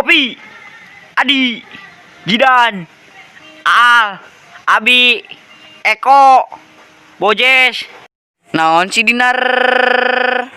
Opi, Adi, Jidan, Aal, Abi, Eko, Bojes. Naon si Dinar?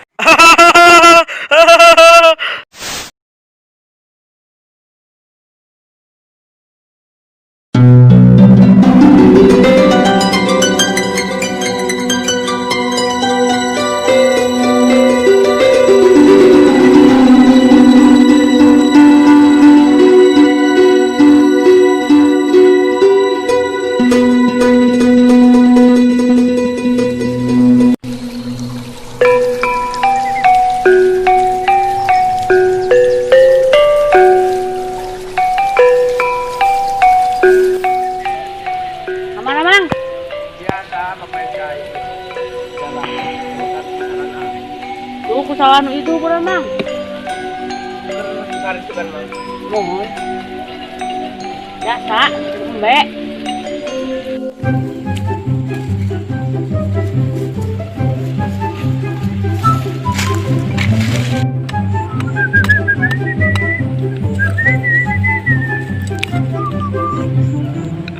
Kemana, Mang? Biasa pemain cai. Jalan. Tuh kusawan itu kurang, Mang. Tarik kan, Mang. Mohon. Biasa, embe.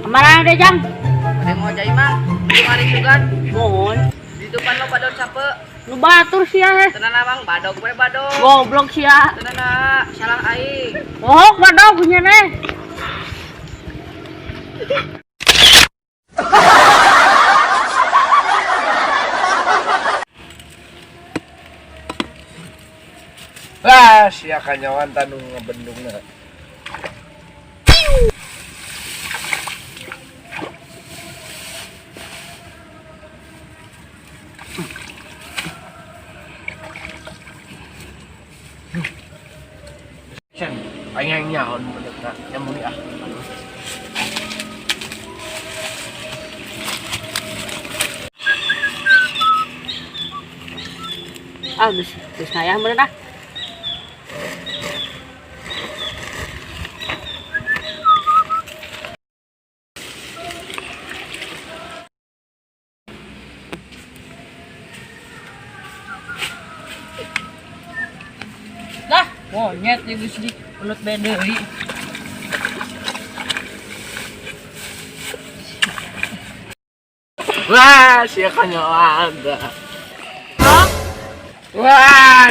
Kemana deh, Jang? Ada mau jai mang? Mari sugan. Mohon. Di depan lo badon sape. Lu batur sih ya. Tenang mang, badog we badog. Goblok sih ya. Tenang salah aing. Oh, badog punya nih. Lah, sia kanyawan tanu ngebendungna. Sen, aing yang nyaon bendungna, nyambung ah. Ah, geus geus ngayah meureun ah. Lah, monyet ieu geus di ulut deui. Wah, sia kanyawan. Wah.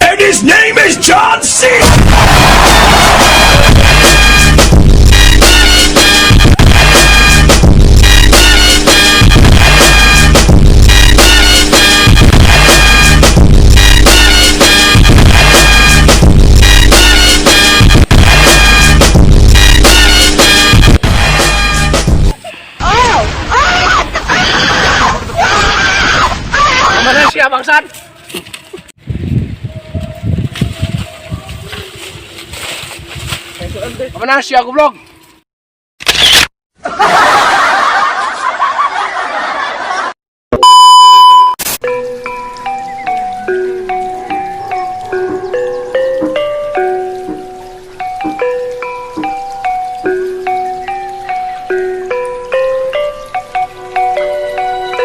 And his name is John C. Mana sia bangsat? Mana sia goblok?